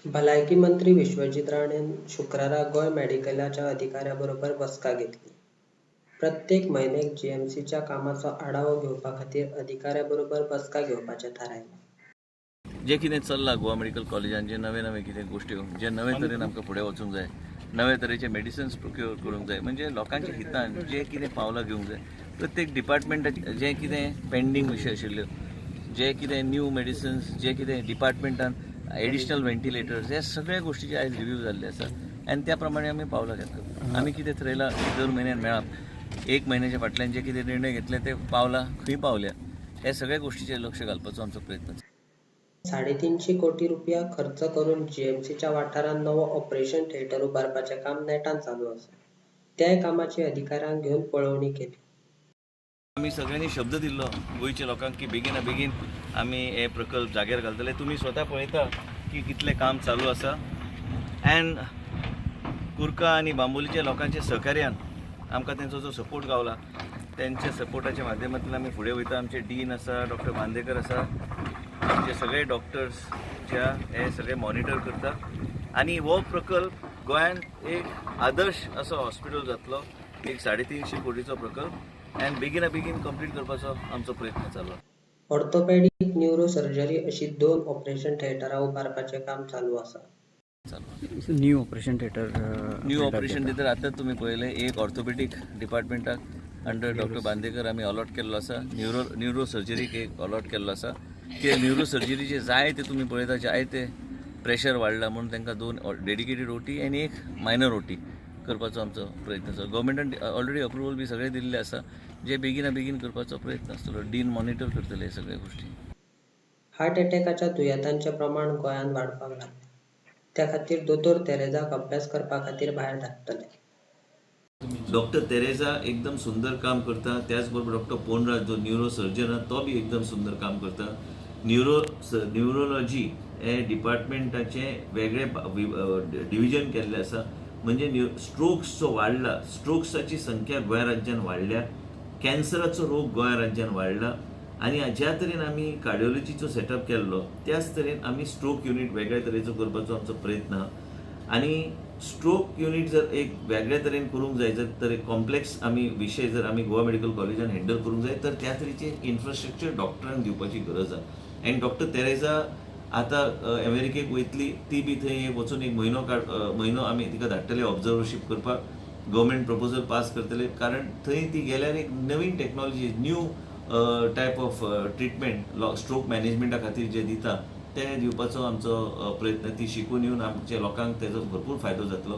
भलायकी मंत्री विश्वजीत राणेन शुक्रारा गोंय मेडिकलाच्या अधिकाऱ्यां बरोबर बसका घेतली. प्रत्येक म्हयन्याक जीएमसीच्या कामाचो आढावो घेवपा खातीर अधिकाऱ्यां बरोबर बसका घेवपाचें थारायलें. जे कितें चल्लां गोवा मेडिकल कॉलेजान, जे नवे नवे कितें गोश्टी, जे नवे तरेन आमकां फुडें वचूंक जाय, नवे तरेचे मेडिसिन्स प्रोक्युअर करूंक जाय, म्हणजे लोकांच्या हितान जे कितें पावलां घेवंक जाय, प्रत्येक डिपार्टमेंटाचे जे कितें पेंडींग विशय आशिल्ल्यो, जे कितें न्यू मेडिसिन्स, जे कितें डिपार्टमेंटान एडिशनल व्हेंटिलेटर्स, हे सगळ्या गोश्टीचे आयज रिव्यू जाल्ले आसा आनी त्या प्रमाणे आमी पावलां घेतले. आमी कितें थरयलां दर म्हयन्यान मेळप, एक म्हयन्याच्या फाटल्यान जे कितें निर्णय घेतले ते पावलां खंय पावल्या हे सगळ्या गोश्टीचेर लक्ष घालपाचो आमचो प्रयत्न. 350 कोटी रुपया खर्च करून जीएमसीच्या वाठारांत नवो ऑपरेशन थिएटर उबारपाचें काम नेटान चालू आसा. त्याय कामाची अधिकाऱ्यांक घेवन पळोवणी केली. आमी सगळ्यांनी शब्द दिल्लो गोंयच्या लोकांक की बेगीना बेगीन आमी हे प्रकल्प जाग्यार घालतले. तुमी स्वता पळयता की कितलें काम चालू आसा अँड कुर्का आनी बांबोलीच्या लोकांच्या सहकार्यान आमकां तेंचो जो सपोर्ट गावला तेंच्या सपोर्टाच्या माध्यमांतल्यान आमी फुडें वयता. आमचे डीन आसा, डॉक्टर बांदेकर आसा, आमचे सगळे डॉक्टर्स ज्या हे सगळे मॉनिटर करता आनी हो प्रकल्प गोंयांत एक आदर्श असो हॉस्पिटल जातलो. एक 350 कोटीचो प्रकल्प आनी बेगिना बेगीन कंप्लीट करपाचो आमचो प्रयत्न चालू. ऑर्थोपेडीक, न्यूरो सर्जरी अशी 2 ऑपरेशन थिएटरां उबारपाचें काम चालू आसा. New operation theatre, new operation theatre आतां तुमी पळयलें. एक ऑर्थोपेडीक डिपार्टमेंटाक अंडर डॉक्टर बांदेकर आमी अलॉट केल्लो आसा. न्युरो सर्जरीक एक अलॉट केल्लो आसा. कित्याक न्युरो सर्जरीचे जाय ते तुमी पळयता, जाय ते प्रेशर वाडला म्हणून तांकां 2 डेडिकेटेड ओटी आनी एक मायनर ओटी करपाचो आमचो प्रयत्न आसा. गव्हर्मेंटान ऑलरेडी अप्रुवल बी सगळें दिल्लें आसा, जे बेगिना बेगीन करपाचो प्रयत्न आसतलो. डीन मॉनिटर करतले हे सगळे गोश्टी. हार्ट अटॅकाच्या दुयेंतांचें प्रमाण गोंयांत वाडपाक लागलें. त्या खातीर दोतोर तेरेजाक अभ्यास करपा खातीर भायर धाडटले. डॉक्टर तेरेजा एकदम सुंदर काम करता. त्याच बरोबर डॉक्टर पोनराज जो न्युरो सर्जन आसा तो बी एकदम सुंदर काम करता. न्युरोलॉजी हे डिपार्टमेंटाचें वेगळें डिविजन केल्लें आसा. म्हणजे स्ट्रोक्स जो वाडला, स्ट्रोक्साची संख्या गोंय राज्यान वाडल्या, कॅन्सराचो रोग गोंय राज्यान वाडला आनी ज्या तरेन आमी कार्डियोलॉजीचो सेटअप केल्लो त्याच तरेन आमी स्ट्रोक युनीट वेगळ्या तरेचो करपाचो आमचो प्रयत्न आहा. आनी स्ट्रोक युनीट जर एक वेगळ्या तरेन करूंक जाय, जर तर एक कॉम्प्लेक्स आमी विशय जर आमी गोवा मेडिकल कॉलेजान हँडल करूंक जाय तर त्या तरेचे इन्फ्रास्ट्रक्चर डॉक्टरांक दिवपाची गरज आहा. आनी डॉक्टर तेरेजा आतां अमेरिकेक वयतली, ती बी थंय वचून एक म्हयनो आमी तिका धाडटले ऑब्जर्वरशीप करपाक. गव्हर्मेंट प्रपोजल पास करतले, कारण थंय ती गेल्यार एक नवीन technology, new type of treatment stroke मॅनेजमेंटा खातीर जे दिता ते दिवपाचो आमचो प्रयत्न. ती शिकून येवन आमच्या लोकांक तेजो भरपूर फायदो जातलो.